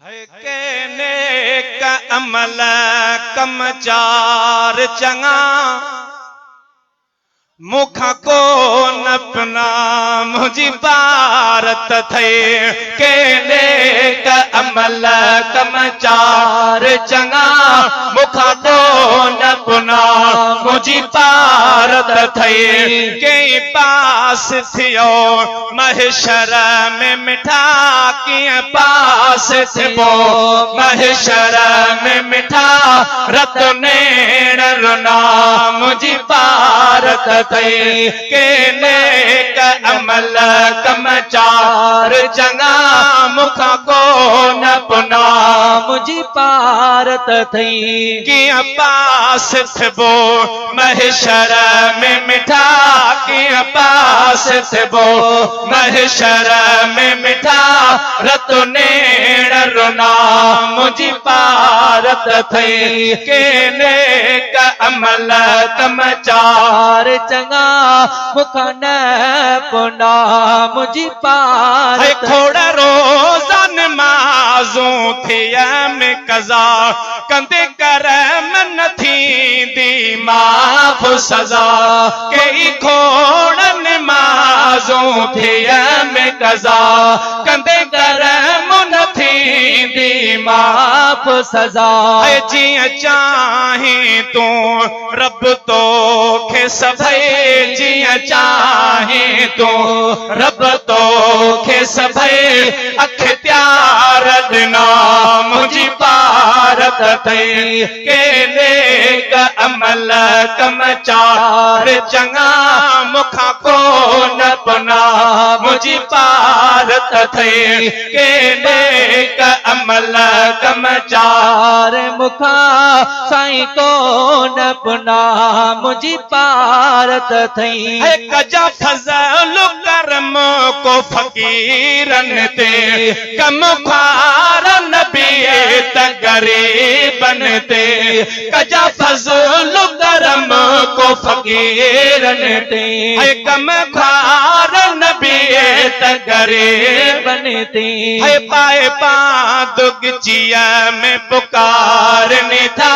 هڪ نيڪ عمل ڪم چار چڱا، مون کان ڪو نه پنا منهنجي پارت ٿئي. ڪي نيڪ عمل ڪم چار چڱا، مون کان ڪو نه پنا منهنجي پارت ٿئي. ڪئين پاس ٿيو محشر ۾ مٺا ڪيئن پاس ٿبو محشر ۾ مٺا رت نيڻ رنا منهنجي پارت ٿئي ڪي نيڪ عمل ڪم چار چڱا مون کان ڪو نه پنا منهنجي پارت ٿئي. ڪيئن پاس ٿبو محشر ۾ مٺا ڪيئن پاس ٿبو محشر ۾ مٺا رت نيڻ رنا منهنجي پارت ٿئي ڪي نيڪ عمل ڪم چار چڱا مون کان نه پنا منهنجي پارت. کوڙ روزا نمازون ٿيم قضا ڪندي ڪرم نه ٿيندي معاف سزا ڪيئي کوڙ نمازون ٿيم قضا ڪندي ڪرم نه ٿيندي معاف سزا. اي جيئن چاهين تون رب توکي سڀئي جيئن چاهين تون رب توکي سڀئي اختيار ڏنا منهنجي پارت اٿئي ڪي نيڪ عمل ڪم چار چڱا مون کان ڪو نه پنا منهنجي پارت اٿئي ڪي نيڪ عمل ڪم چار مون کان سائين ڪو نه پنا منهنجي پارت اٿئي. ڪجا فضل ڪرم ڪو فقيرن تي ڪم خوار نبي ته غريبن تي ڪجا فضل ڪرم ڪو فقيرن تي ڪم خوار نبي ته غريبن تي. پائي پاند ڳچيء ۾ پڪارن ٿا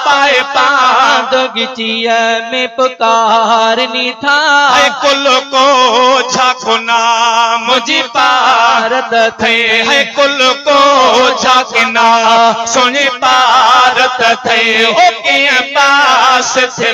پائي پاند ڳچيء ۾ پڪارن ٿا. اي ڪل ڪو ڇا ڪنا منهنجي پارت ٿئي اي ڪل ڪو ڇا ڪنا سهڻي پارت ٿئي او ڪيئن پاس ٿئي.